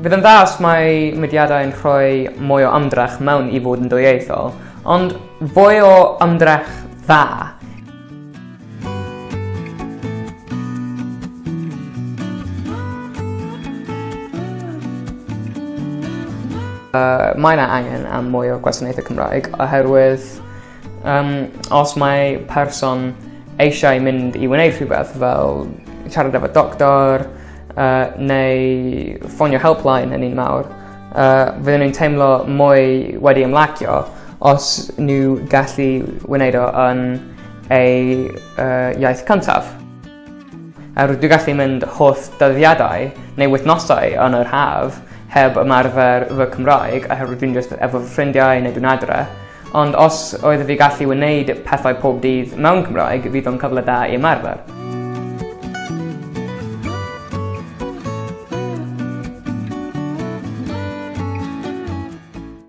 Fydd yn dda os mae mudiadau yn rhoi mwy o ymdrech mewn i fod yn dwyieithol, ond fwy o ymdrech dda. Mae yna angen am mwy o gwasanaethau Cymraeg oherwydd os mae person eisiau mynd i wneud rhywbeth fel siarad efo doctor neu ffonio helpline yn un mawr, fydden nhw'n teimlo mwy wedi ymlacio os nhw gallu wneud o yn ei iaith cyntaf. Dwi'n gallu mynd holl dyddiadau neu wythnosau yn yr haf heb ymarfer fy Cymraeg oherwydd dwi'n just efo fy ffrindiau neu dwi'n adre. Ond os oedd fi gallu wneud pethau pob dydd mewn Cymraeg, fydd o'n cyfle da i ymarfer.